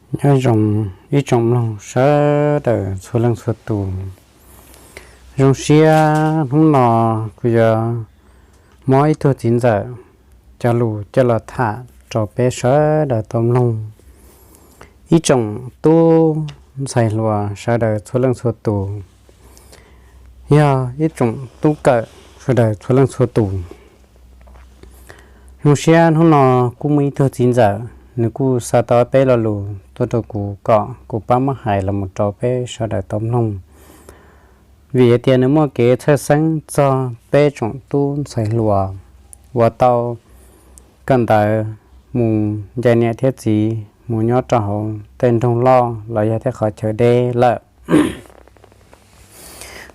Nyob zoo ib tsoom mloog sawv daws txhua leej txhua tus. Zoo siab hnub no kuv yuav muab ib tug txiv ntxawm cov lus coj los tham rau peb sawv daws tau mloog. Ib tsoom tub ntxhais hluas sawv daws txhua leej txhua tus, yog ib tsoom tub kawm sawv daws txhua leej txhua tus. Zoo siab hnub no kuj muaj ib tug txiv ntxawm nws kuj xa tau peb lo lus tuaj rau kuv kom kuv pab muab hais los mus rau peb sawv daws tau mloog. Vim hais tias nws muaj kev txhawj xeeb txog peb tsoom tub ntxhais hluas uas tau kawm ntawv mus ncaim niam thiab txiv mus nyob rau hauv tej nroog loj los yog tej qhov chaw deb lawm.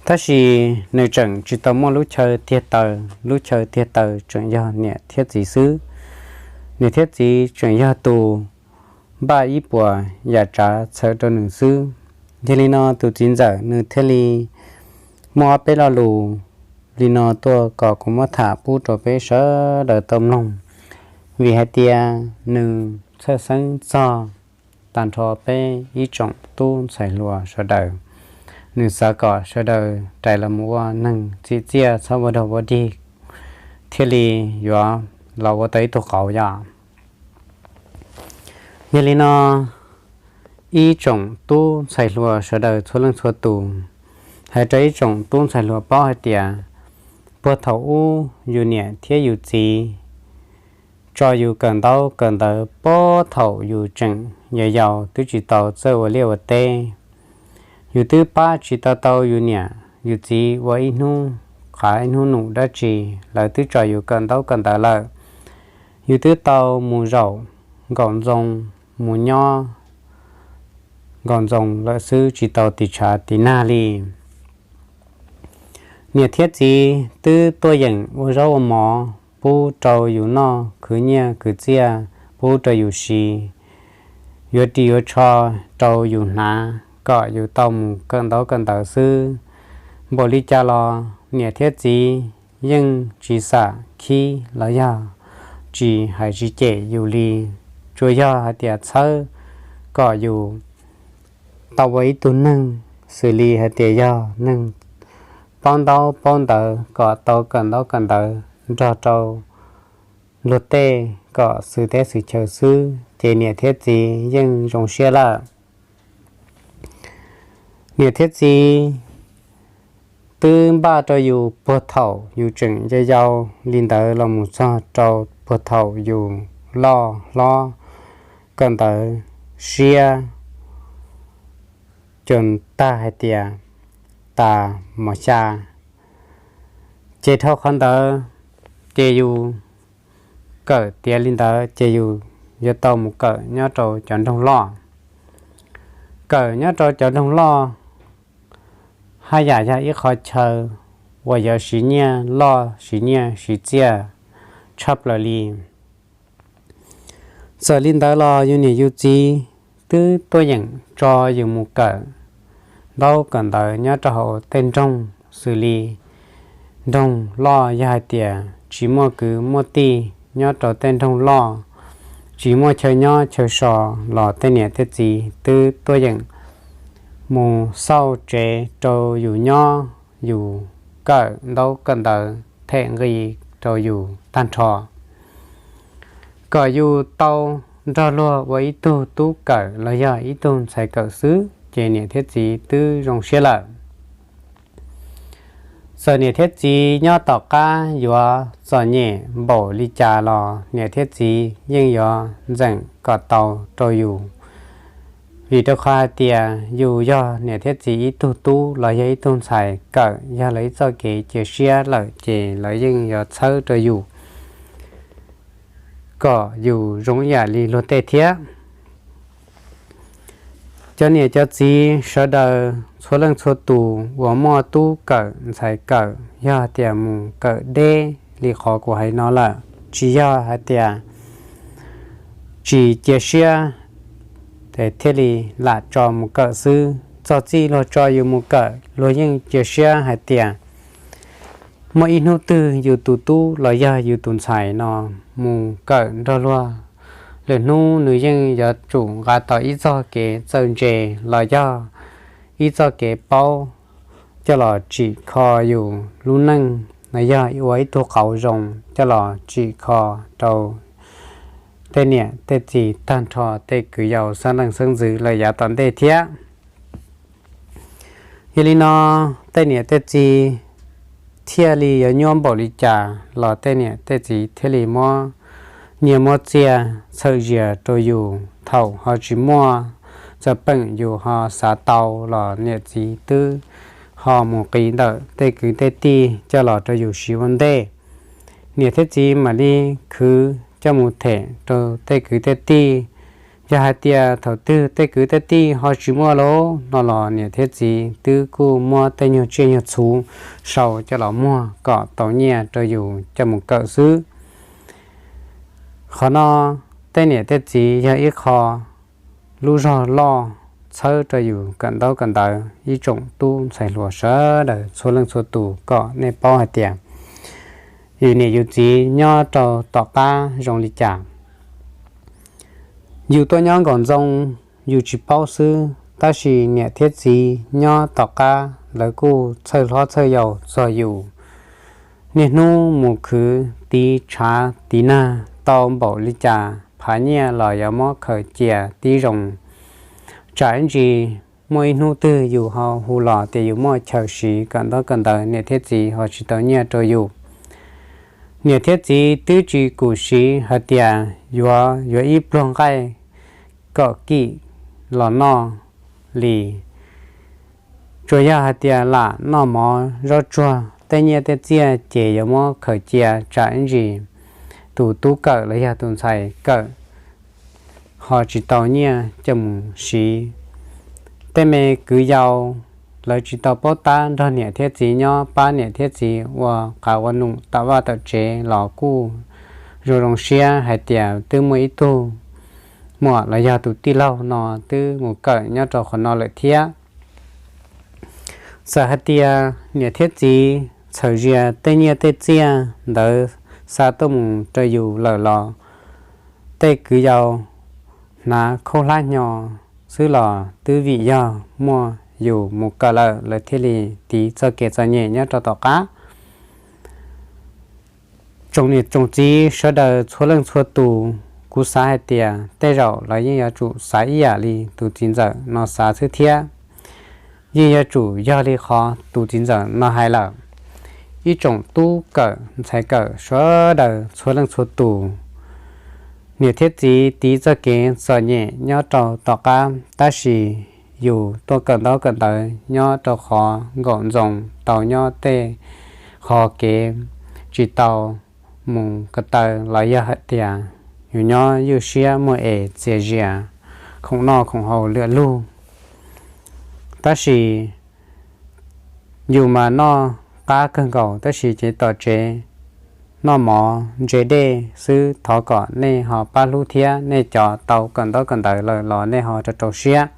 Tab sis nws tseem tsis tau muaj lub chaw tiag taws, lub chaw tiag taws tseem yog niam thiab txiv xwb. Niam thiab txiv tseem yog tus npaj ib puas yam tsav txhawm rau nws xwb. Yog li no tus txiv ntxawm nws thiaj li muaj ob peb lo lus li no tuaj kom kuv muab tham pub rau peb sawv daws tau mloog, vim hais tias nws txhawj xeeb txog tag nrho peb ib tsoom tub ntxhais hluas sawv daws. Nws xav kom sawv daws rais los mus ua neeg txim txiaj txhob ua dog ua dig thiaj li yuav los ua tau ib tug qauv yom. Yog li no, ib tsoom tub ntxhais hluas sawv daws txhua leej txhua tus, hais rau ib tsoom tub ntxhais hluas paub hais tias puag thaum ub yus niam thiab yus txiv tso yus kawm ntaub kawm ntawv puag thaum yus tseem yau yau twb tsis tau txawj ua liaj ua teb. Yus twb pab tsis tau tau yus niam yus txiv ua ib hnub qav ib hnub num dab tsi, lawv twb tso yus kawm ntaub kawm ntawv lawm. Yus twb tau mus zaum nkaum ntxoo, mus nyob nkaum ntxoo lawm xwb tsis tau tiv tshav tiv nag li. Niam thiab txiv twb tuaj yeem ua zaub ua mov pub rau yus noj, khwv nyiaj khwv txiaj pub rau yus siv, yuav ris yuav tsho rau yus hnav kom yus tau mus kawm ntaub kawm ntawv xwb. Npaum li cas los niam thiab txiv yeej tsis xam khib los yog tsis hais tsis cem yus li, tsuas yog hais tias txhawb kom yus tau ua ib tug neeg xws li hais tias yog neeg paub ntaub paub ntawv kom tau kawm ntaub kawm ntawv nrog rau luag tej kom xwm teb xwm chaw xwb ces niam thiab txiv yeej zoo siab lawm. Niam thiab txiv twb npaj rau yus puag thaum yus tseem yau yau li ntawd los mus txog rau puag thaum yus loj hlob, kawm ntawv siab cuag tag hais tias tas mos xya. Ces dhau qhov ntawd ces yus kawm tiav li ntawd ces yus yuav tau mus kawm nyob rau cov nroog loj. Kawm nyob rau cov nroog loj haj yam yog ib qho chaw uas yuav siv nyiaj loj siv nyiaj siv txiaj tshaj plaws li. Txawm li ntawd los yus niam yus txiv twb tuaj yeem tso yus mus kawm ntaub kawm ntawv nyob rau hauv tej nroog xws li nroog loj, yog hais tias tsis muaj kwv muaj tij nyob rau tej nroog loj, tsis muaj chaw nyob chaw so los tej niam tej txiv twb tuaj yeem mus xauj tsev rau yus nyob, yus kawm ntaub kawm ntawv them nqi rau yus tag nrho, kom yus tau nrog luag ua ib tug tub kawm los yog ib tug ntxhais kawm xwb ces niam thiab txiv twb zoo siab lawm. Txawm niam thiab txiv nyob tom qab yuav txom nyem npaum li cas los niam thiab txiv yeej yuav ntxeem kom tau rau yus, vim rau qhov hais tias yus yog niam thiab txiv ib tug tub los yog ib tug ntxhais kawm, yog lawv ib txoj kev cia siab lawm ces lawv yeej yuav txhawb rau yus kom yus zoo ib yam li luag tej thiab. Cov niam cov txiv sawv daws txhua leej txhua tus uas muaj tub kawm ntxhais kawm, yog tias mus kawm deb li qhov kuv hais no lawm, tsis yog hais tias tsis cia siab thiaj li lam tso mus kawm xwb. Txog txij luag tso yus mus kawm, luag yeej cia siab hais tias muaj ib hnub twg yus tus tub los yog yus tus ntxhais no mus kawm nrog luag lwm hnub nws yeej yuav tsum nqa tau ib txoj kev txawj ntse los yog ib txoj kev paub coj los tsim kho yus lub neej los yog ua ib tug qauv zoo coj los tsim kho rau tej niam tej txiv tag nrho tej kwv yau xeeb leej xeeb ntxwv lawm yav tom ntej thiab. Yog li no, tej niam tej txiv thiaj li yuav nyuaj npaum li cas los tej niam tej txiv thiaj li muab nyiaj muab txiaj txhawm zias rau yus. Thaum ho tsis muaj txawm peem yus ho xav tau los niam txiv twb ho mus qiv ntawm tej kwv tej tij coj los rau yus siv ua ntej. Niam thiab txiv mam li khwv coj mus them rau tej kwv tej tij. Yog hais tias thaum twg tej kwv tej tij ho tsis muaj lawm no los niam thiab txiv twb kuj muab tej nyuag tsiaj nyuag txhu sau coj los muag kom tau nyiaj rau yus coj mus kawm xwb. Qhov no, tej niam tej txiv yog ib qho lub zog loj txhawb rau yus kawm ntaub kawm ntawv. Ib tsoom tub ntxhais hluas sawv daws txhua leej txhua tus, kom nej paub hais tias yus niam yus txiv nyob rau tom qab zoo li cas. Yus tuaj nyob nkaum ntxoo, yus tsis paub xwb, tab sis niam thiab txiv nyob tom qab lawv kuj txhawj hlob txhawj yau txog yus. Niaj hnub mus khwv tiv tshav tiv nag tau npaum li cas phav nyiaj los yuav muab khaws cia tib zoo. Tsam ib ntsis muaj ib hnub twg yus ho hu los tias yus muaj chaw siv kawm ntaub kawm ntawv, niam thiab txiv ho tsis tau nyiaj rau yus. Niam thiab txiv twb tsis kum siv hais tias yuav yuav ib pluag nqaij kom kim los noj li. Tsuas yog hais tias lam noj mov zaub tsuag, tej nyiaj tej txiaj ces yuav muab khaws cia, tsam ib ntsis tus tub kawm los yog tus ntxhais kawm ho tsis tau nyiaj coj mus siv. Tej me kwv yau, lawv tsis tau paub tab nrog niam thiab txiv nyob, pab niam thiab txiv ua qav ua num tom vaj tom tsev los kuj zoo zoo siab hais tias twb muaj ib tug muam los yog tus tij laug no twb mus kawm nyob rau qhov no lawm thiab. Txawm hais tias niam thiab txiv txhawm zias tej nyiaj tej txiaj ntawd xa tuaj mus rau yus lawm los tej kwv yau hnav khaub hlab hnyo xwb los twb vim yog muaj yus mus kawm lawm, lawv thiaj li tiv txoj kev txom nyem nyob rau tom qab. Tsoom niam tsoom txiv sawv daws txhua leej txhua tus, kuv xav hais tias tej zaum lawv yeej yuav tsum xav ib yam li tus txiv ntxawm no xav xwb thiab. Yeej yuav tsum yog li qhov tus txiv ntxawm no hais lawm. Ib tsoom tub kawm ntxhais kawm sawv daws txhua leej txhua tus, niam thiab txiv tiv txoj kev txom nyem nyob rau tom qab, tab sis yus tuaj kawm ntaub kawm ntawv nyob rau qhov nkaum ntxoo tau nyob tej qhov kev tsis tau mus ko taw los yog hais tias yus nyob ywj siab muaj es txias zias, khoom noj khoom haus lwm lug. Tab sis yus mas noj qab kawg nkaus, tab sis ces tom tsev noj mov ntse dej xwb. Thov kom nej ho pab hlub thiab, nej cov tau kawm ntaub kawm ntawv lawm los nej ho rau rau siab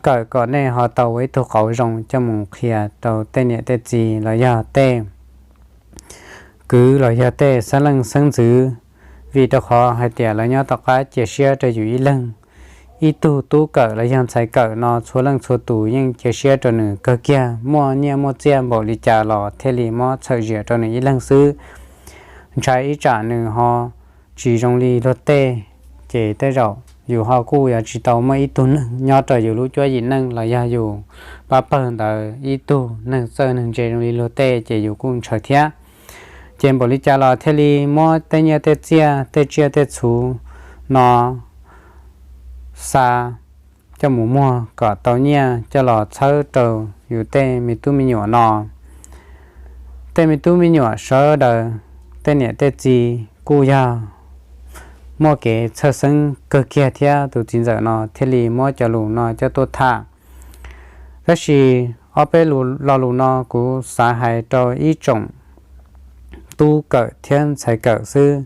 kawm kom nej ho tau ua ib tug qauv zoo coj mus qhia rau tej niam tej txiv los yog tej kwv los yog tej xeeb leej xeeb ntxwv, vim rau qhov hais tias lawv nyob tom qab cia siab rau yus ib leeg. Ib tug tub kawm los yog ntxhais kawm no txhua leej txhua tus yeej cia siab rau nws kawg kiag, muaj nyiaj muaj txiaj npaum li cas los thiaj li muab txhawm zias rau nws ib leeg xwb. Ntshai ib tsam nws ho tsis zoo li luag tej, ces tej zaum yus ho kuj yuav tsis tau muaj ib tug neeg nyob rau yus lub cuab yim neej los yog yus pab pawg ntawd ib tug neeg txawj neeg ntse zoo li luag tej, ces yus kuj ntshaw thiab. Ces npaum li cas los thiaj li muab tej nyiaj tej txiaj tej tsiaj tej txhu no xa coj mus muag kom tau nyiaj coj los txhawb rau yus tej me tub me nyuam no. Tej me tub me nyuam sawv daws, tej niam tej txiv kuj yog muaj kev txhawj xeeb kawg kiag thiab, tus txiv ntxawm no thiaj li muab cov lus no coj tuaj tham. Tab sis ob peb lo lus no kuv xav hais rau ib tsoom tub kawm thiab ntxhais kawm xwb.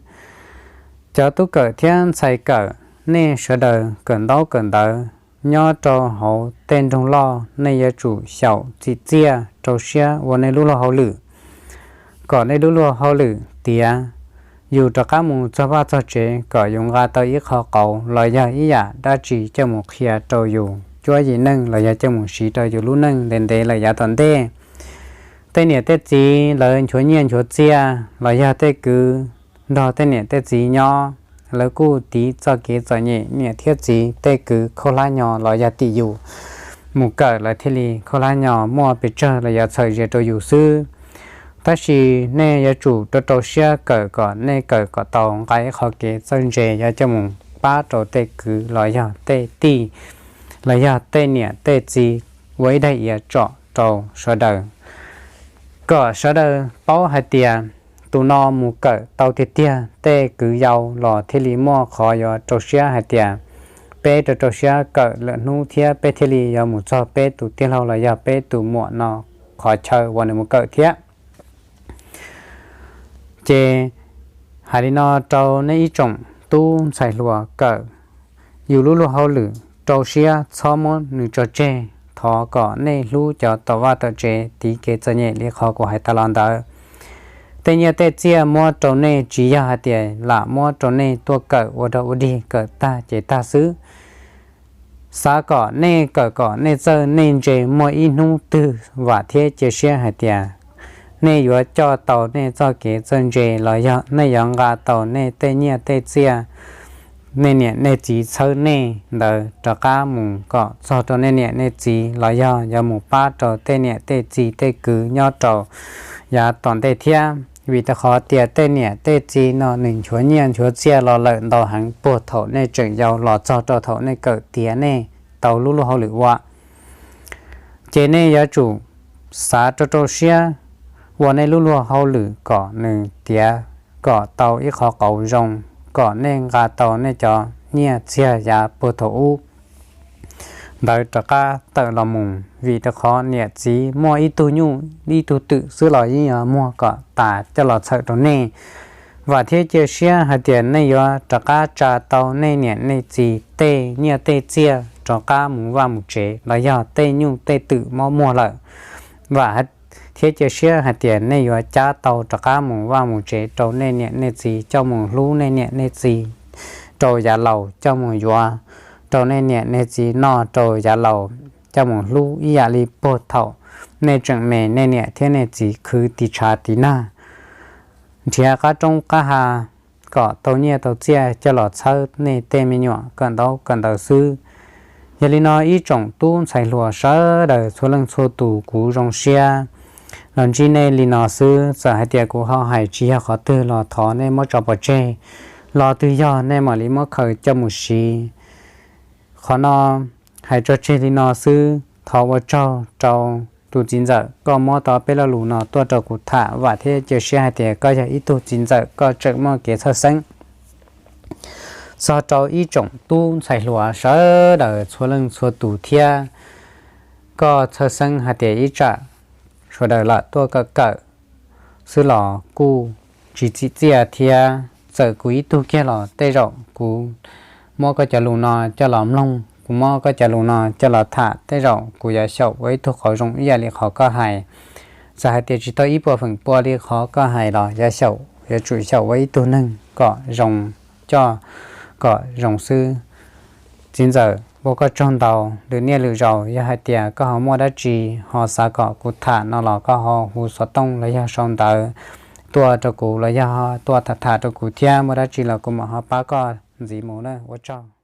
Cov tub kawm thiab ntxhais kawm, nej sawv daws kawm ntaub kawm ntawv nyob rau hauv tej nroog loj, nej yuav tsum xyaum txim txiaj rau siab ua nej lub luag hauj lwm, kom nej lub luag hauj lwm tiav, yus rov qab mus txog vaj txog tsev kom yus nqa tau ib qho qauv los yog ib yam dab tsi coj mus qhia rau yus cuab yim neej los yog coj mus siv rau yus lub neej ntev ntev lawm yav tom ntej. Tej niam tej txiv lawv nchuav nyiaj nchuav txiaj los yog tej kwv nrog tej niam tej txiv nyob, lawv kuj tiv txoj kev txom nyem, niam thiab txiv tej kwv khaub hlab nyo los yog tim yus mus kawm lawv thiaj li khaub hlab nyo muaj pes tsawg los yog txhawm ze rau yus xwb. Tab sis nej yuav tsum rau rau siab kawm kom nej kawm kom tau, nqa ib qho kev txawj ntse yuav coj mus pab rau tej kwv los yog tej tij los yog tej niam tej txiv ua ib daim iav tsom rau sawv daws, kom sawv daws paub hais tias tus no mus kawm tau tiag tiag, tej kwv yau los thiaj li muaj qhov yuav rau siab hais tias peb rau rau siab kawm lwm hnub thiab peb thiaj li yuav mus txog peb tus tij laug los yog peb tus muam no qhov chaw uas nws mus kawm thiab. Ces hais li no rau nej ib tsoom tub ntxhais hluas kawm yus lub luag hauj lwm, rau siab txhob muab nws tso tseg, thov kom nej hlub cov tom vaj tom tsev, tiv kev txom nyem li qhov kuv hais tas los ntawd. Tej nyiaj tej txiaj muab rau nej tsis yog hais tias lam muab rau nej tuaj kawm ua rau ua dig kawm tag ces tag xwb. Xav kom nej kawm kom nej txawj nej ntse, muaj ib hnub twg vam thiab cia siab hais tias nej yuav coj tau nej txoj kev txawj ntse los yog nej yuav nqa tau nej tej nyiaj tej txiaj nej niam nej txiv txhawb nej ntawd rov qab mus kom txog rau nej niam nej txiv los yog yuav mus pab rau tej niam tej txiv tej kwv nyob rau yav tom ntej thiab. Vim rau qhov tias tej niam tej txiv no nws nchuav nyiaj nchuav txiaj los lawm ntau heev puag thaum nej tseem yau los txog rau thaum nej kawm tiav nej tau lub luag hauj lwm ua. Ces nej yuav tsum xav rau rau siab ua nej lub luag hauj lwm kom nws tiav, kom tau ib qho qauv zoo, kom nej nqa tau nej cov nyiaj txiag yav puag thaum ub ntawd rov qab tawm los mus, vim rau qhov niam txiv muaj ib tug nyuj ib tug twm xwb los yeej yuav muag kom tas coj los txhawm rau nej. Vam thiab cia siab hais tias nej yuav rov qab tsa tau nej niam nej txiv tej nyiaj tej txiaj rov qab mus vaj mus tsev los yog tej nyuj tej twm mob muag lawm. Vam thiab cia siab hais tias nej yuav cab tau rov qab mus vaj mus tsev rau nej niam nej txiv, coj mus hlub nej niam nej txiv rau yav laus, coj mus yuav rau nej niam nej txiv noj rau yav laus, coj mus hlub ib yam li puag thaum nej tseem me nej niam thiab nej txiv khwv tiv tshav tiv nag, nrhiav qab roob qab ha kom tau nyiaj tau txiaj coj los txhawb nej tej me nyuam kawm ntaub kawm ntawv xwb. Yog li no ib tsoom tub ntxhais hluas sawv daws txhua leej txhua tus, kuv zoo siab los ntsib nej li no xwb. Txawm hais tias kuv ho hais tsis yog qhov twg los thov nej muab tso pov tseg, los twg yog nej mam li muab khaws coj mus siv. Qhov no hais tso tseg li no xwb, thov ua tsaug rau tus txiv ntxawm koj muab tau peb lo lus no tuaj rau kuv tham. Vam thiab cia siab hais tias koj yog ib tug txiv ntxawm koj tseem muaj kev txhawj xeeb txog rau ib tsoom tub ntxhais hluas sawv daws txhua leej txhua tus thiab. Koj txhawj xeeb hais tias ib tsam sawv daws lam tuaj kawm kawm xwb los kuj tsis txim txiaj thiab. Txawm kuv ib tug kiag los tej zaum kuv muab koj cov lus no coj los mloog, kuv muab koj cov lus no coj los tham, tej zaum kuv yuav xyaum ua ib tug qauv zoo ib yam li qhov koj hais. Txawm hais tias tsis tau ib puas feem pua li qhov koj hais los yuav xyaum, yuav tsum xyaum ua ib tug neeg kom zoo, coj kom zoo xwb. Txiv ntxawm, ua koj tsaug ntau. Lwm niaj lwm zaus yog hais tias koj ho muaj dab tsi ho xav kom kuv tham no los koj ho hu xov tooj los yog sau ntawv tuaj rau kuv los yog tuaj tham tham rau kuv thiab, muaj dab tsi los kuv mam ho pab koj ntxiv mus na. Ua tsaug.